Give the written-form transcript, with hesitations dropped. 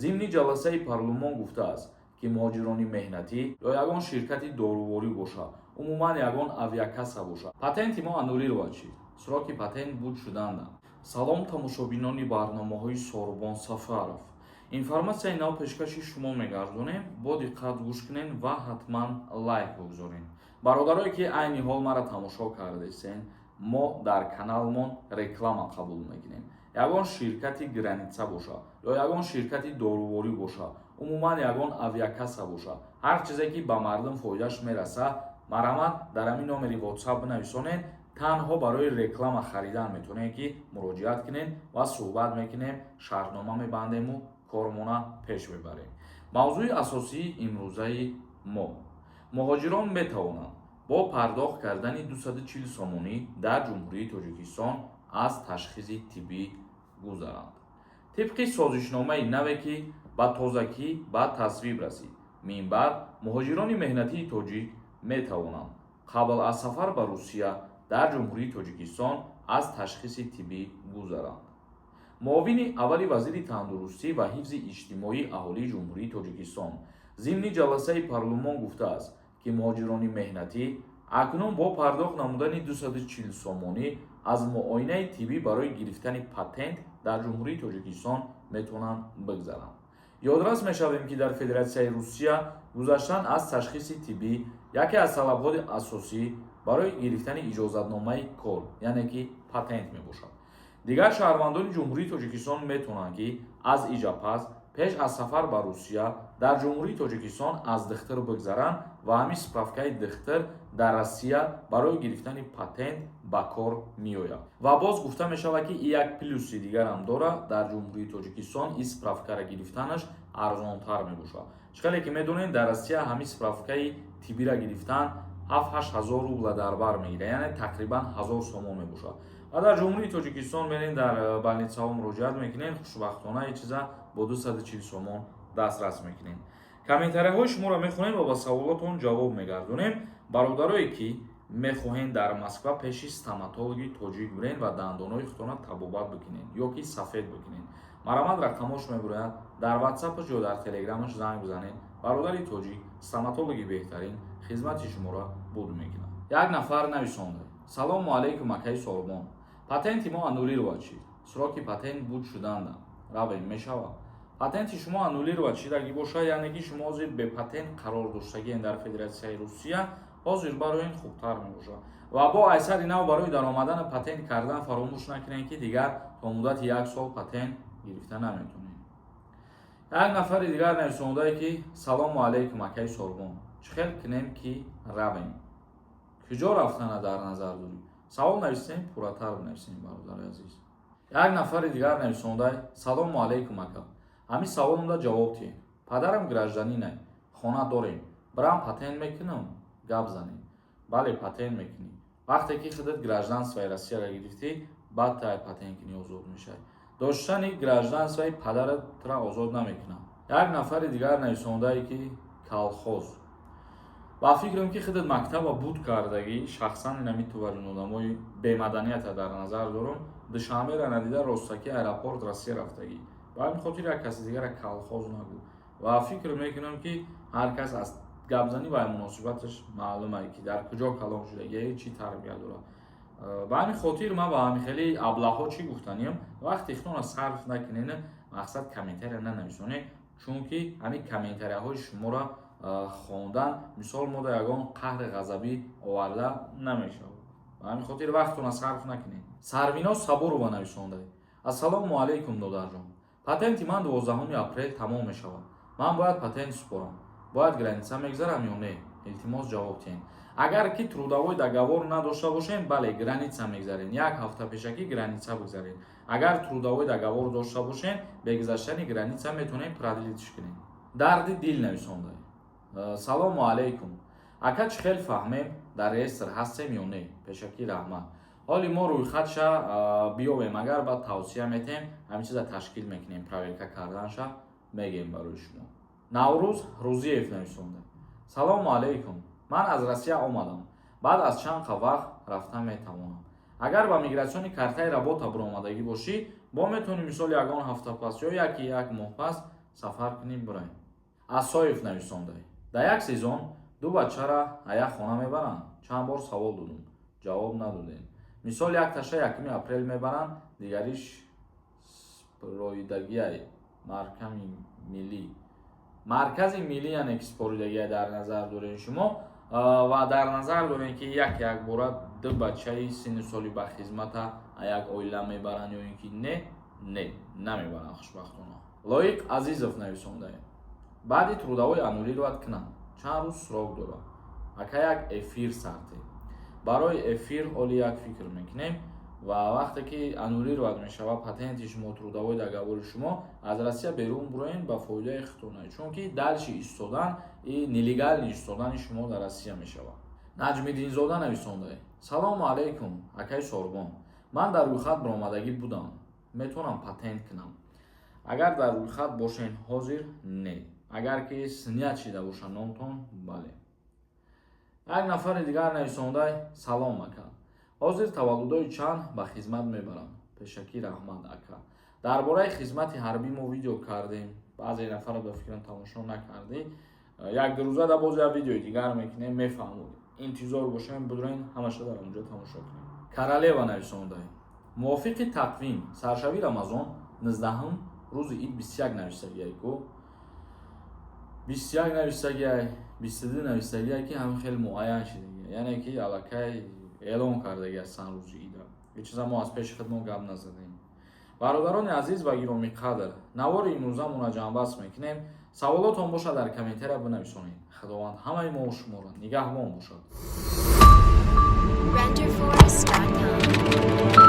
Зимни ҷаласаи парлумон гуфтааст, ки муҳоҷирони меҳнатӣ ё ягон ширкати доруворӣ бошад, умуман ягон авиакасса бошад, патенти мо аннулировать шид, сроки патент буд шуданда. Салом, тамошобинони барномаҳои Сорубон Сафаров. Информатсияи нав пешкаши шумо мегардонем. Бо диққат гӯш кунед ва ҳатман лайк бигузоред. Бародарое, ки айни ҳол мара тамошо кардесен, мо дар каналмон реклама қабул мекунем. Ягон ширкати граница бошад ё ягон ширкати доруворӣ бошад, умуман ягон авиакасса бошад, ҳар чизе ки ба мардум фоидааш мерасад, марҳамат, дар ҳамин номери WhatsApp бинависонед. Танҳо барои реклама харидан метавонем, ки муроҷиат кунем ва суҳбат мекунем, шартнома мебандему кормона пеш мебарем. Мавзӯи асосии имрӯзаи мо: муҳоҷирон метавонанд бо пардохт кардани 240 сомонӣ дар Ҷумҳурии Тоҷикистон аз ташхиси тиббӣ гузаранд. Тибқи созишномаи наве, ки ба тозагӣ ба тасвиб расид, минбаъд муҳоҷирони меҳнатии тоҷик метавонанд қабл аз сафар ба Русия дар Ҷумҳурии Тоҷикистон аз ташхиси тиббӣ гузаранд. Муовини аввали вазири тандурустӣ ва ҳифзи иҷтимоии аҳолии Ҷумҳурии Тоҷикистон зимни ҷаласаи парлумон гуфтааст, ки муҳоҷирони меҳнатӣ акнун бо пардохт намудани 240 сомонӣ аз муоинаи тиббӣ барои гирифтани патент дар Ҷумҳурии Тоҷикистон метавонанд бигзаранд. Ёдрас мешавем, ки дар Федератсияи Русия гузаштан аз ташхиси тиббӣ яке аз талабҳои асосӣ барои гирифтани иҷозатномаи кор, яъне ки патент мебошад. Дигар шаҳрвандони Ҷумҳурии Тоҷикистон метавонанд, ки аз иҷа пас пеш аз сафар ба Русия дар Ҷумҳурии Тоҷикистон аз духтур бигзаранд ва ҳамин справкаи духтур дар Россия барои гирифтани патент ба кор меояд. Ва боз гуфта мешавад, ки и як плюси дигарам дорад: дар Ҷумҳурии Тоҷикистон ин справкаро гирифтанаш арзонтар мебошад. Чӣ хеле ки медонед, дар Россия ҳамин справкаи тиббиро гирифтан 7-8 ҳазор рубла дар бар мегирад, яъне тақрибан 1000 сомон мебошад. Ва дар Ҷумҳурии Тоҷикистон мерен, дар больницаҳо муроҷиат мекунед, хушбахтона ин чиза бо 240 сомон дастрас мекунед. Комментарияҳои шуморо мехонем ва ба саволотон ҷавоб мегардонем. Бародарое, ки мехоҳем дар Москва пеши стоматологи тоҷик бирен ва дандонҳои худтона табобат бикунед ё ки сафед бикунед, марҳамат, рақамош мебурояд, дар ватсапаш ё дар телеграмаш занг бизанед. Бародари тоҷик, стоматологи беҳтарин хизмати шуморо буд мекунад. Як нафар нависонда: «Салому алайкум, акаи Сорбон. Патенти мо аннулировать шид, сроки патент буд шуданда, равем мешавад?» Патенти шумо аннулировать шидагӣ бошад, яъне ки шумо ҳозир бепатент қарор доштагиен дар Федератсияи Русия, ҳозир барои ин хубтар мебошад. Ва бо айсари нав барои даромадани патент кардан фаромӯш накунед, ки дигар то муддати як сол патент гирифта наметонед. Як нафари дигар нависондае, ки «Салому алайкум, акаи Сорбон, чӣ хел кунем, ки равем?» Куҷо рафтана дар назар дорӣ? Савол нависем, пурратар бинависем, бародари азиз. Як нафари дигар нависондай: «Салому алайкум, ака, ҳамин саволумда ҷавоб диҳем. Падарам гражданинай, хона дорем, бирам патент мекунам, гап занем?» Бале, патент мекунӣ. Вақте ки худат гражданствои Россияро гирифтӣ, баъд тай патент кунӣ, озод мешавӣ. Доштани гражданствои падаратра озод намекунад. Як нафари дигар нависондае, ки «колхоз». Ба фикрам, ки худат мактаба буд кардагӣ. Шахсан инами туварин одамои бемаданията дар назар дорам. Душанберо надида, ростаки аэропорт Россия рафтагӣ. Ба ҳамин хотир як каси дигара колхоз нагӯ. Ва фикр мекунам, ки ҳар кас аз гапзанӣ ва муносибаташ маълуме, ки дар куҷо калон шудагӣ, чӣ тарбия дорад. Ба ҳамин хотир ман ба ҳамин хеле аблаҳҳо чӣ гуфтаниям: вақте худтонро сарф накунед, мақсад комментария нанависонед, чунки ҳамин комментарияҳои шуморо хондан мисол мода ягон қаҳри ғазабӣ оварда намешавад. Ба ҳамин хотир вақтона сарф накунед. Сарвино Сабурова нависонда: «Ассалому алайкум, додарҷон. Патенти ман 12 апрел тамом мешавад. Ман бояд патент супорам, бояд граница мегзарам ё не? Илтимос, ҷавоб диҳем». Агар ки трудовой договор надошта бошем, бале, граница мегзарем, як ҳафта пешакӣ граница бигзарем. Агар трудовой договор дошта бошем, бе гузаштани граница метавонем продлить кунем. Дарди дил нависонда: «Салому алайкум, ака. Чӣ хел фаҳмем, дар реестр ҳастем ё не? Пешакӣ раҳмат». Ҳоли мо рӯйхатша биёбем, агар баъд тавсия метем, ҳамин чиза ташкил мекунем, проверка карданша мегем барои шумо. Наврӯз Рӯзиев нависонда: «Салому алайкум. Ман аз Россия омадам, баъд аз чанд қа вақт рафта метавонам?» Агар ба миграционный картаи работа буромадагӣ бошӣ, бо метавонӣ, мисол, ягон ҳафта пас ё яки як моҳ пас Сафар кунем, бираем. Асоев нависондай: дар як сезон ду бачара а як хона мебаранд? Чанд бор савол додум, ҷавоб надодем. Мисол, якташа 1-уми апрел мебаранд, дигариш спроидагиай марками миллӣ, маркази миллӣ, яъне ки супоридагия дар назар дорем шумо ва дар назар дорем, ки як якбора ду бачаи синну соли ба хизмата як оила мебаранд ё ин ки не? Не, намебаранд, хушбахтона. Лоиқ Азизов нависондаем: баъди трудовой аннулировать кунанд, чанд рӯз срок дорад? Ака, як эфир сарте. Барои эфир ҳоли як фикр мекунем. Ва вақте ки аннулировать мешавад патенти шумо, трудовой договори шумо, аз Россия берун буроен ба фоидаи худтона, чунки дальше истодан и нелегальный истодани шумо дар Россия мешавад. Наҷмиддинзода нависонда: салому алайкум, акаи Сорбон, ман дар рӯйхат баромадагӣ будам, метавонам патент кунам? Агар дар рӯйхат бошен, ҳозир не. Агар ки снят шида боша номтон, бале. Як нафари дигар нависондай: салом, ака, ҳозир таваллудои чанд ба хизмат мебаранд? Пешакӣ раҳмат, ака. Дар бораи хизмати ҳарбӣ мо видео кардем, баъзе нафара ба фикрам тамошо накардӣ. Як ду рӯза да боз як видеои дигар мекунем, мефаҳмод. Интизор бошем, будурен, ҳамаша дар онҷо тамошо кунем. Королева нависондай: мувофиқи тақвим саршавии Рамазон 19-ум, рӯзи ид 21 нависагиай ку? 21 нависагиай, 22 нависагиай, ки ҳамин хеле муайян шидагия, яъне ки аллакай эълон кардаги ҳастанд рӯзи ида. Ҳеҷ чиза мо аз пеши худмон гап назадем. Бародарони азиз ва гиромиқадр, навори имрӯзамонро ҷамъбаст мекунем. Саволотон бошад, дар комментария бинависонед. Худованд ҳамаи мо шуморо нигаҳбон бошад. Renderforest.com.